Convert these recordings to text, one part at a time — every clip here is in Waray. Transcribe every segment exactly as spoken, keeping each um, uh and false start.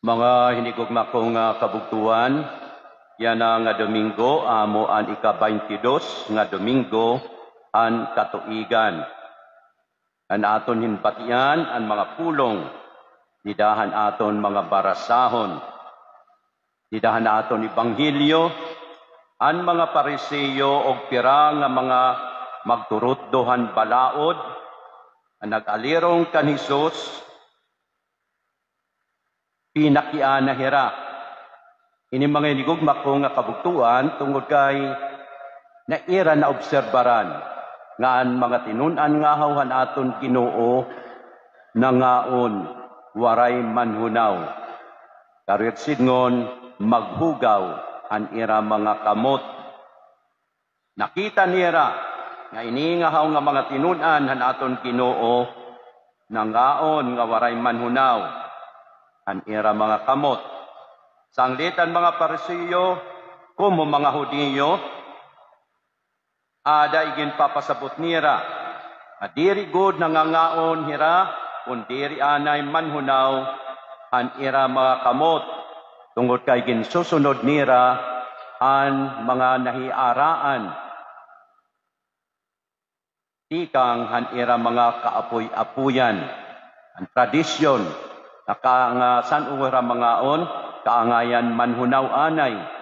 Mga hinigugma ko nga kabugtoan, yana nga Domingo amo an ika-baynte dos nga Domingo han katuigan. An aton hinbatian an mga pulong dida han aton mga barasahon, dida han aton ebanghelyo, an mga Pariseo ug pira nga mga magturutdo han balaod an nag-alirong kan Jesus, pinakiana hira. Ini mga hinigugma ko nga kabugtoan, tungod kay naira naobserbaran nga an mga tinun-an ngahaw han aton Ginoo nangaon, waray manhunaw. Karit sidngon, maghugaw an ira mga kamot. Nakita nira nga ini ngahaw nga mga tinun-an han aton Ginoo nangaon nga waray manhunaw an ira mga kamot. Sanglit an mga Pariseo, komo mga Judio, ada iginpapasabot nira nga diri gud nangangaon hira kon diri anay manhunaw han ira mga kamot, tungod kay ginsusunod nira an mga nahiaraan tikang han ira mga kaapoy-apoyan, an tradisyon, nga ka-, nga san-o hira mangaon, kaangayan manhunaw anay.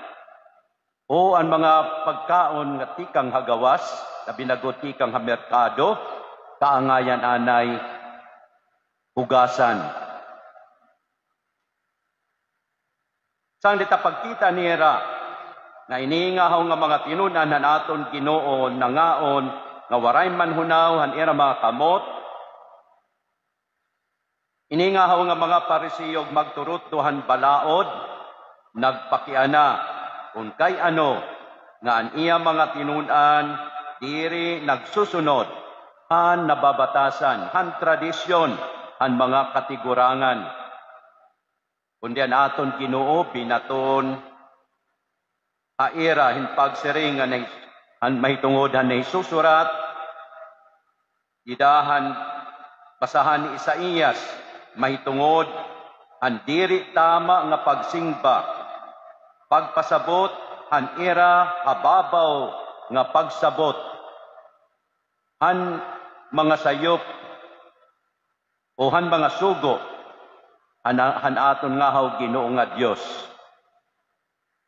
O an mga pagkaon nga tikang ha gawas, labi na gud tikang ha merkado, kaangayan anay hugasan. Sanglit ha pagkita nira nga ini ngahaw nga mga tinun-an han aton Ginoo nangaon nga waray manhunaw han ira mga kamot, ini ngahaw nga mga Pariseo ug magturutdo han balaod, nagpakiana kon kay ano nga an iya mga tinun-an diri nagsusunod han nababatasan, han tradisyon han mga katigurangan. Kundi an aton Ginoo binaton ha ira hin pagsiring nga nahi-, han mahitungod han nahisusurat, dida han basahan ni Isaias, mahitungod han diri tama nga pagsingba, pagpasabot han ira hababaw nga pagsabot han mga sayop o han mga sugo han, han aton ngahaw Ginoo nga Dios.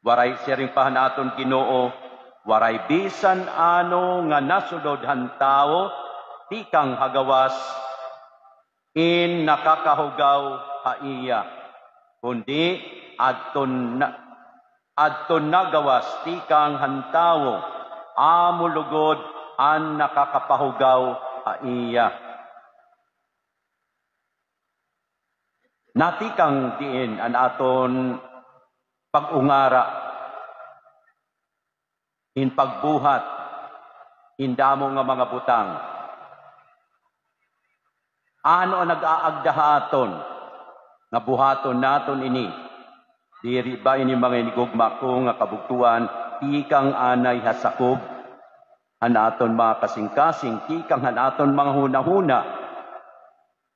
Waray, siring pa han aton Ginoo, waray bisan ano nga nasulod han tawo tikang ha gawas in nakakahugaw ha iya, kundi adton na, adton nagawas tikang han tawo, amo lugod an nakakapahugaw ha iya. Natikang diin an aton pag-ungara hin pagbuhat hin damo nga mga butang. Ano an nag-aagda ha aton nga buhaton naton ini? Diri ba ini, mga hinigugma ko nga kabugtoan, tikang anay ha sakob han aton mga kasingkasing, tikang han aton mga hunahuna?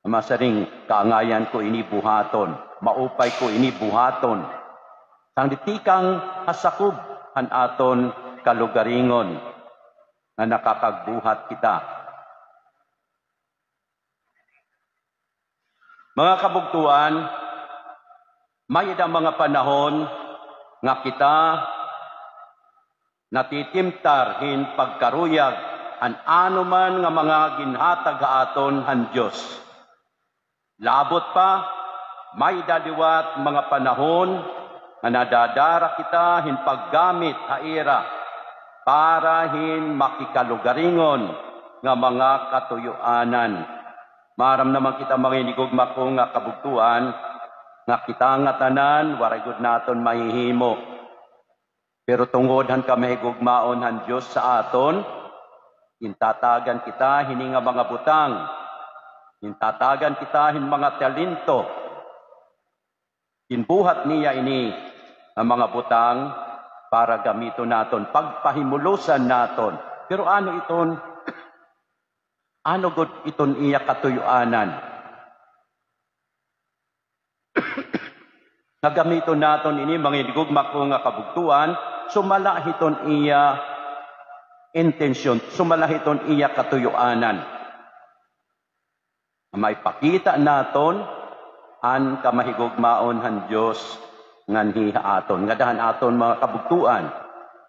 Masiring, kaangayan ko ini buhaton, maupay ko ini buhaton. Sanglit tikang ha sakob han aton kalugaringon nga nakakagbuhat kita. Mga kabugtoan, may-ada mga panahon nga kita natitimtar hin pagkaruyag han anoman nga mga ginhatag ha aton han Dios. Labot pa, may-ada liwat mga panahon nga nadadara kita hin paggamit ha ira para hin makikalugaringon nga mga katuyoanan. Maaram naman kita, mga hinigugma ko nga kabugtoan, nga kita ngatanan waray gud naton mahihimo. Pero tungod han kamahigugmaon han Dios sa aton, gintatagan kita hini nga mga butang, gintatagan kita hin mga talento. Ginbuhat niya ini nga mga butang para gamiton naton, pagpahimulosan naton. Pero ano iton, ano gud iton iya katuyoanan? Nga gamiton naton ini, mga hinigugma ko nga kabugtoan, sumala hiton iya intensyon, sumala hiton iya katuyoanan. Maipakita naton an kamahigugmaon han Dios nganhi ha aton. Ngada han aton mga kabugtoan,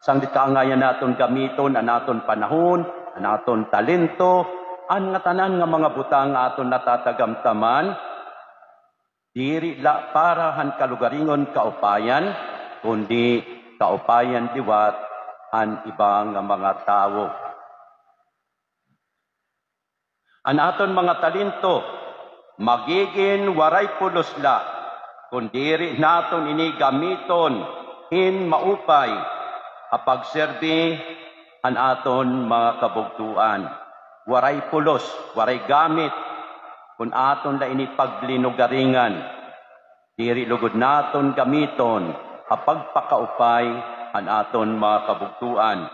sanglit kaangayan naton gamiton an aton panahon, an aton talento, an ngatanan nga mga butang nga aton natatagamtaman, diri la para han kalugaringon kaupayan, kundi kaupayan liwat han iba nga mga tawo. An aton mga talento magigin waray pulos la kon diri naton ini gamiton hin maupay ha pagserbi han aton mga kabugtoan. Waray pulos, waray gamit kon aton la ini paglinugaringan. Diri lugod naton gamiton ha pagpakaupay han aton mga kabugtoan.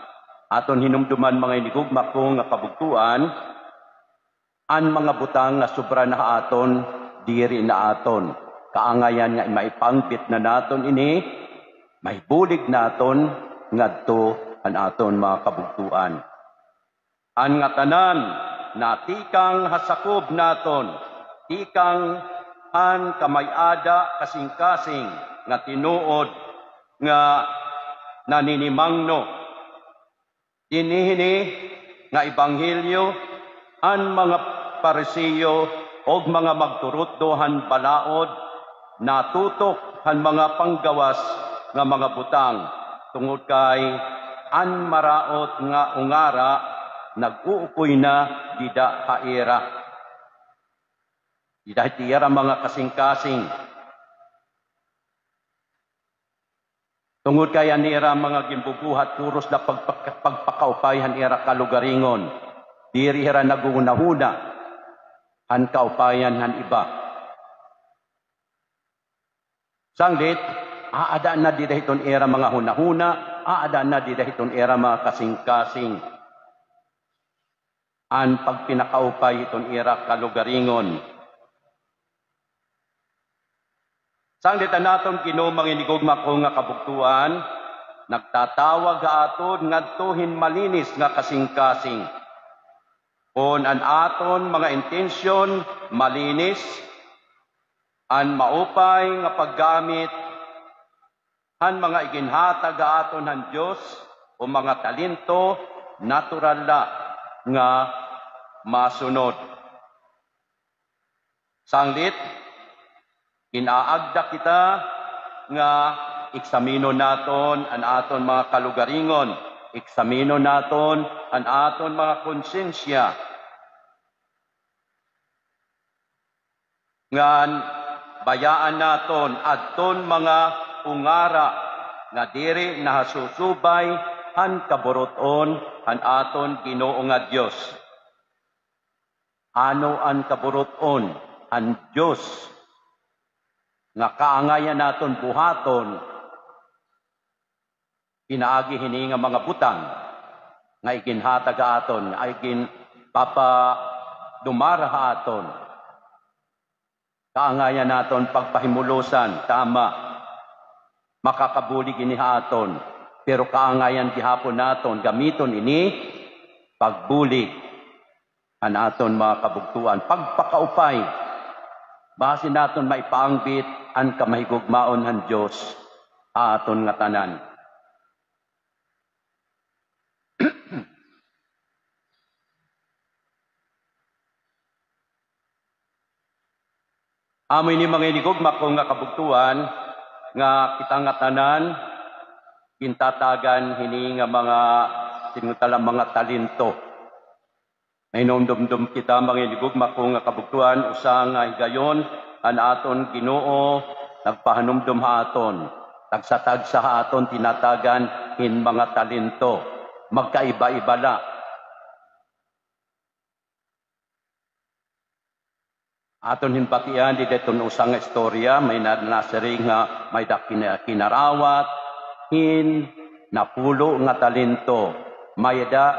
Aton hinumduman, mga hinigugma ko nga kabugtoan, an mga butang nga sobra na ha aton, diri na aton. Kaangayan nga maipangbit na naton ini, mahibulig naton ngadto han aton mga kabugtoan. An ngatanan natikang ha sakob naton, tikang han kamay-ada kasingkasing nga tinuod nga naninimangno. Dinhi hini nga ebanghelyo, an mga Pariseo ug mga magturutdo han balaod natutok han mga panggawas nga mga butang, tungod kay an maraot nga ungara nag-uukoy na dida ha ira. Dida ha ira mga kasingkasing. Tungod kay an ira mga ginbubuhat, puros la pagpaka-, pagpakaupay han ira kalugaringon. Diri hira naghunahuna han kaupayan han iba. Sanglit, aada na dida hiton ira mga hunahuna, aada na dida hiton ira mga kasingkasing an pagpinakaupay hiton ira kalugaringon. Sanglit an aton Ginoo, mga hinigugma ko nga kabugtoan, nagtatawag ha aton ngadto hin malinis nga kasingkasing. Kon an aton mga intensyon malinis, an maupay nga paggamit han mga iginhatag ha aton han Dios o mga talento, natural la nga masunod. Sanglit, gin-aagda kita nga eksaminon naton an aton mga kalugaringon, eksaminon naton an aton mga konsyensya. Ngan bayaan naton adton mga ungara nga diri nahasusubay han kaburut-on han aton Ginoo nga Dios. Ano an kaburut-on han Dios nga kaangayan naton buhaton pinaagi hini nga mga butang nga iginhatag ha aton, nga iginpapadumara ha aton. Kaangayan naton pagpahimulosan, tama, makakabulig ini ha aton, pero kaangayan gihapon naton gamiton ini pagbulig an aton mga kabugtoan, pagpakaupay, basi naton maipaangbit an kamahigugmaon han Dios ha aton ngatanan. Amo ini mga hinigugma ko nga kabugtoan nga kita ngatanan gintatagan hini nga mga, siring ta la, mga talento. Nahinumdom kita, mga hinigugma ko nga kabugtoan, usa nga higayon an aton Ginoo nagpahanumdom ha aton. Tagsa-tagsa ha aton tinatagan hin mga talento. Magkaiba-iba la. Aton hin batian dida hiton usa nga istorya, may na-, nasiring nga may-ada kina-, kinarawat hin napulo nga talento, may-ada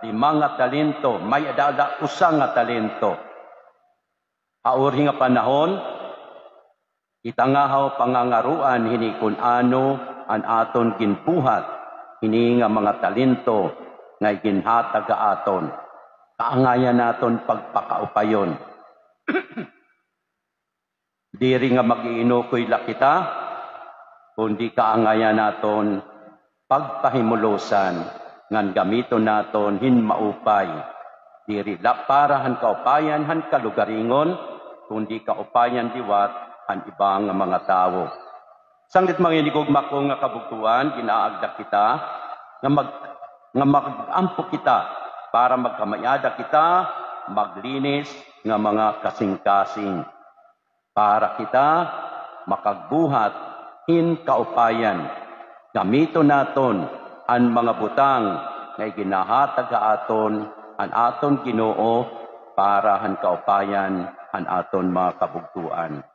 lima nga talento, may-ada la usa nga talento. Ha uri nga panahon, Kita ngahaw pangangaroan hini kun ano an aton ginbuhat, hini nga mga talento nga iginhatag ha aton. Kaangayan naton pagpakaupayon. Diri nga mag-iinukoy la kita, kundi kaangayan naton pagpahimulosan ngan gamiton naton hin maupay. Diri la para han kaupayan han kalugaringon, kundi kaupayan liwat han iba nga mga tawo. Sanglit mga hinigugma ko nga kabugtoan, gin-aagda kita nga mag-, nga mag-ampo kita para magkamay-ada kita maglinis nga mga kasingkasing. Para kita makagbuhat hin kaupayan, gamiton naton an mga butang nga iginahatag ha aton han aton Ginoo para han kaupayan han aton mga kabugtoan.